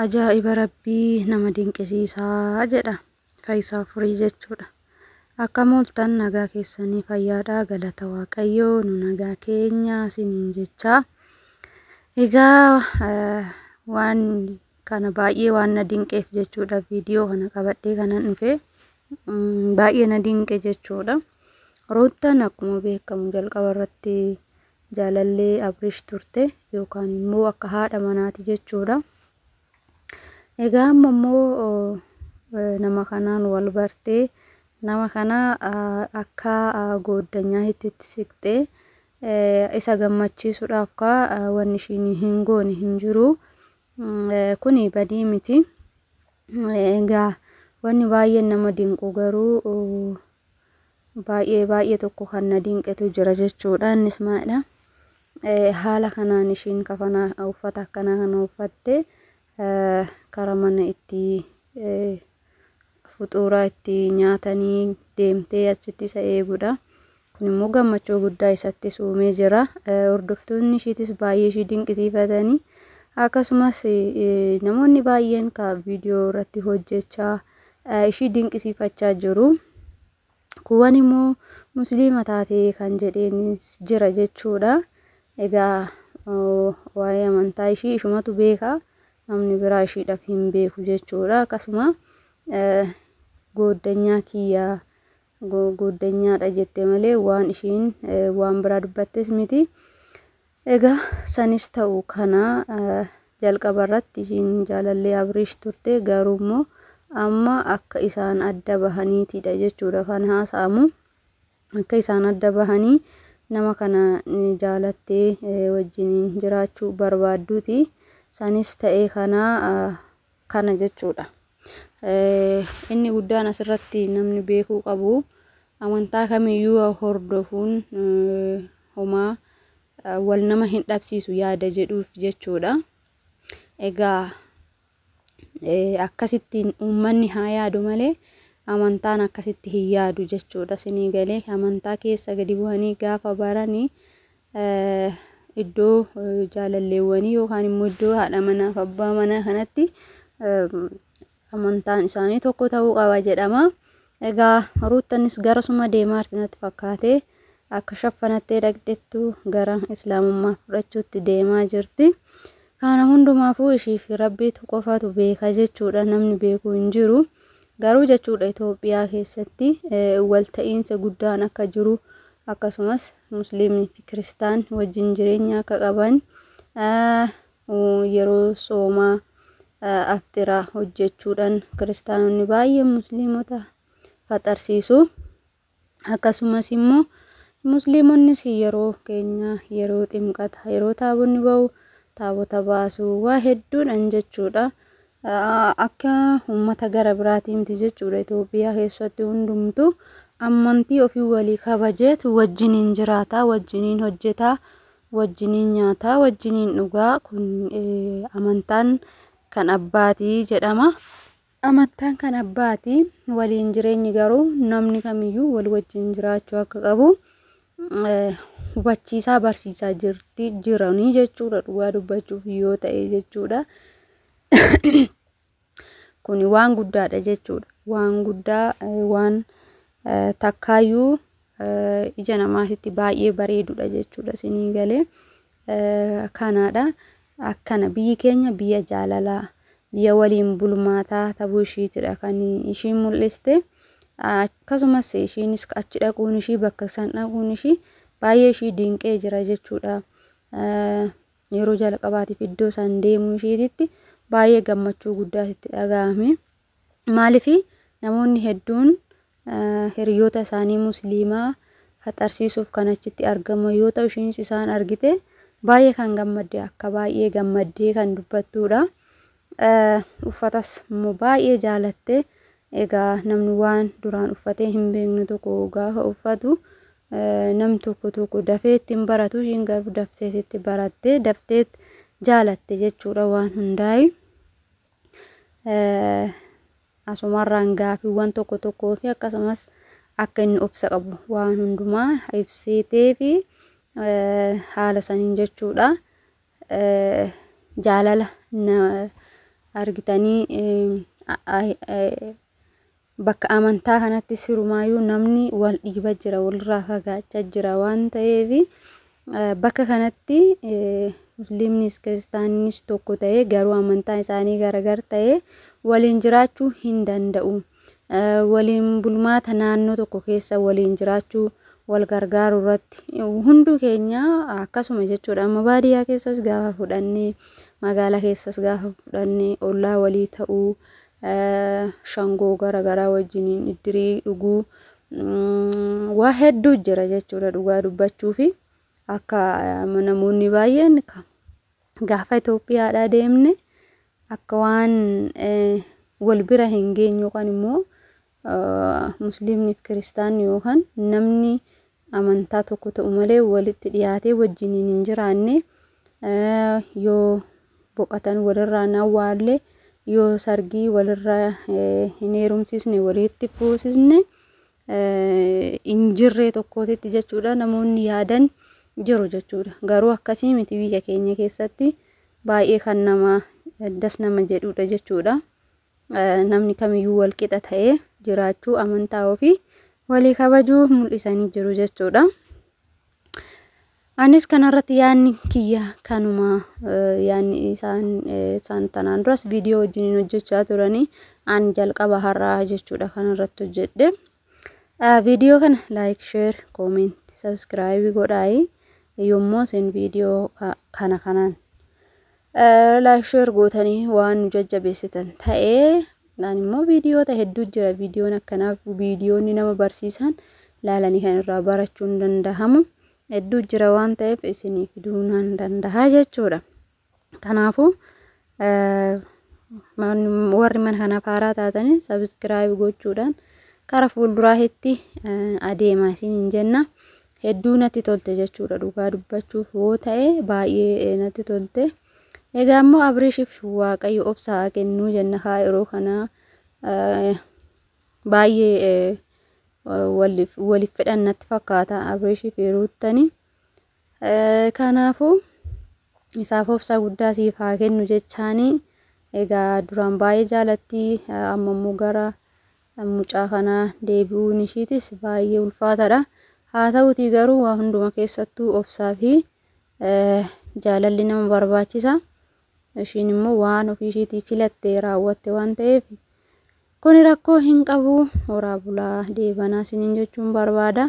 Ajaa'iba Rabbii nama dinqisiisaa jedha Fayisaa Furii jechuudha. Akkam ooltan nagaa keessanii fayyaadhaa galata Waaqayyoo nu nagaa keenya isiniin jechaa. Egaa waan kana baay'ee waan na dinqeef jechuudha viidiyoo kana qabadhee kanan dhufe baay'ee na dinqe jechuudha. Ruuttaan akkuma beekamu jalqaba irratti jaalallee Abrish turte yookaan immoo akka haadha manaati jechuudha. Egaa amma immoo nama kanaan wal bartee nama kana akka gooddanyaatti itti siqxee isa gammachiisuudhaaf kaa wanni ishiin hin goone hin jiru. Kuni badii miti. Egaa wanni baay'een nama dinqu garuu baay'ee baay'ee tokko kan na dinqetu jira jechuudha. Innis maalidha? Haala kanaan ishiin kafana uffata akkanaa kana uffatte kara mana itti fuxuuraa itti nyaatanii deemtee achitti isa eeguudha. Kun immoo gammachuu guddaa isatti uumee jira. Hordoftoonni ishiitis baay'ee ishii dinqisiifatanii akkasumas namoonni baay'een ka viidiyoo irratti hojjechaa ishii dinqisiifachaa jiru. Kuuwwan immoo musliima taatee kan jedheenis jira jechuudha. Egaa waa'ee amantaa ishii ishumatu beeka. Namni biraa ishiidhaaf hin beeku jechuudha. Akkasuma gooddanyaa kiyyaa gooddanyaadha jette malee waan ishiin waan biraa dubbattes miti. Egaa sanis ta'u kana jalqaba irratti ishiin jaalallee Abrish turte garuu immoo amma akka isaan adda bahaniitidha jechuudha kan haasa'amu. Akka isaan adda bahanii nama kana jaalattee wajjiniin jiraachuu barbaadduuti. Sanis ta'ee kana kana jechuudha. Inni guddaan asirratti namni beekuu qabu amantaa kamiyyuu hordofuun homaa wal nama hin dhabsiisu yaada jedhuuf jechuudha. Egaa akkasittiin uummanni haa yaadu malee amantaan akkasitti hin yaadu jechuudha. Isinii galee amantaa keessa gadi bu'anii gaafa baranii iddoo jaalalleewwanii yookaan immoo iddoo haadha manaaf abbaa manaa kanatti amantaan isaanii tokko ta'uu qaba jedhama. Egaa Ruuttanis garasuma deemaa jirti natti fakkaate akka shaffanattee dhaqxettu gara islaamummaa fudhachuutti deemaa jirti. Kana hundumaafuu ishii fi rabbiitu qofatu beeka jechuudha namni beeku hin jiru. Garuu jechuudha Itoophiyaa keessatti walta'iinsa guddaan akka jiru akkasumas musliimni fi kiristaan wajjin jireenya akka qaban yeroo soomaa afxiraa hojjechuudhaan kiristaanonni baay'een musliimota faxarsiisu. Akkasumas immoo musliimonnis yeroo keenya yeroo ximqata yeroo taabonni ba'u taabota baasu waa hedduudhaan jechuudha. Akka uummata gara biraatii miti jechuudha. Itoophiyaa keessatti hundumtu amantii ofii walii kabajeet wajjiniin jiraata, wajjiniin hojjeta, wajjiniin nyaata, wajjiniin dhugaa. Kun amantaan kan abbaatii jedhama. Amantaan kan abbaati waliin jireenyi garuu namni kamiyyuu wal wajjin jiraachuu akka qabu hubachiisaa barsiisaa jirti jiranii jechuudha dhugaa dubbachuuf yoo ta'e jechuudha. Kuni waan guddaadha jechuudha. Waan guddaa waan takkaayyuu ija namaatitti baay'ee bareedudha jechuudha isinii galee kanaadha. Akkana biyyi keenya biyya jaalalaa biyya waliin bulmaataa ta'uu ishiitidha kan ishiin mul'iste. Akkasumas ishiinis achi dhaquun ishii bakka san dhaquun ishii baay'ee ishii dinqee jira jechuudha. Yeroo jalqabaatiif iddoo san deemuu ishiititti baay'ee gammachuu guddaa itti dhaga'ame. Maaliif namoonni hedduun hiriyoota isaanii musliimaa faxarsiisuuf kan achitti argaman yoo ta'u ishiinis isaan argite baay'ee kan gammadde akka baay'ee gammaddee kan dubbattuudha. Uffatas immoo baay'ee jaalatte. Egaa namni waan duraan uffatee hin beekne tokko gaafa uffatu nam tokko tokko dafee ittiin baratu ishiin garuu daftee itti baratte daftee jaalatte jechuudha waan hundaa'e. Asumarraan gaafiiwwan tokko tokkoo fi akkasumas akka inni obsa qabu waan hundumaa ibsitee fi haala saniin jechuudha. Jaalala Argitanii, bakka amantaa kanatti sirumaayyuu namni wal dhiiba jira, walirraa fagaachaa jira waan ta'eef, bakka kanatti musliimnis kiristaannis tokko ta'ee garuu amantaan isaanii garagar ta'ee waliin jiraachuu hin danda'u. Waliin bulmaata naannoo tokko keessa waliin jiraachuu, wal gargaaruu irratti hunduu keenya akkasuma jechuudha. Amma baadiyyaa keessas gaafa fudhannee, magaalaa keessas gaafa fudhannee, ollaa walii ta'uu, shangoo garaagaraa wajjiniin iddirii dhuguu, waa hedduu jira jechuudha dhugaa dubbachuu fi akka namoonni baay'een gaafa Itoophiyaadhaa deemne akka waan wal bira hin geenye yookaan immoo musliimni fi kiristaanni yookaan namni amantaa tokko ta'u malee walitti dhiyaatee wajjiniin hin jiraanne, yoo boqotan walirraa hin awwaalle, yoo sargii walirraa hin heerumsiisne, walitti fuusisne, hin jirree tokkootitti jechuudha namoonni yaadan jiru jechuudha. Garuu akkasii miti, biyya keenya keessatti baay'ee kan nama das nama jedhudha jechuudha. Namni kamiyyuu wal qixa ta'ee jiraachuu, amantaa ofii walii kabajuu mul'isanii jiru jechuudha. Anis kanarratti yaadni kiyya kanuma. Yaadni isaan tanaan duras viidiyoo wajjin hojjechaa turanii, an jalqaba har'aa jechuudha kanarratti hojjedhe. Viidiyoo kana like, share, comment, subscribe godhaayi. Yommuu isin viidiyoo kana kanaan like, share gootanii waan nu jajjabeessitan ta'ee, ani immoo viidiyoota hedduu jira, viidiyoon akkanaaf viidiyoonni nama barsiisan laalanii kan irraa barachuun danda'amu hedduu jira waan ta'eef, isinii fiduu nan danda'a jechuudha. Kanaafuu warri mana kanaaf haaraa taatanii subscribe gochuudhaan kara fuulduraatti adeemaa isiniin jenna. Hedduu natti tolte jechuudha, dhugaa dubbachuuf yoo ta'e baay'ee natti tolte. Egaa immoo Abreeshiif Waaqayyo obsa haa kennuu jenna. Haa yeroo kana baay'ee waliif fedhan natti fakkaata Abreeshiif Ruuttani. Kanaafuu isaaf obsa guddaa siif haa kennu jechaanii. Egaa duraan baay'ee jaalatti, amma immoo gara mucaa kanaa deebi'uun ishiitis baay'ee ulfaataadha. Haa ta'utii garuu waa hunduma keessattuu obsaa fi jaalalli nama barbaachisa. Ishiin immoo waan ofii ishiitii filattee raawwatte waan ta'eef kuni rakkoo hin qabu. Horaa bulaa, deebanaa isiniin jechuun barbaada.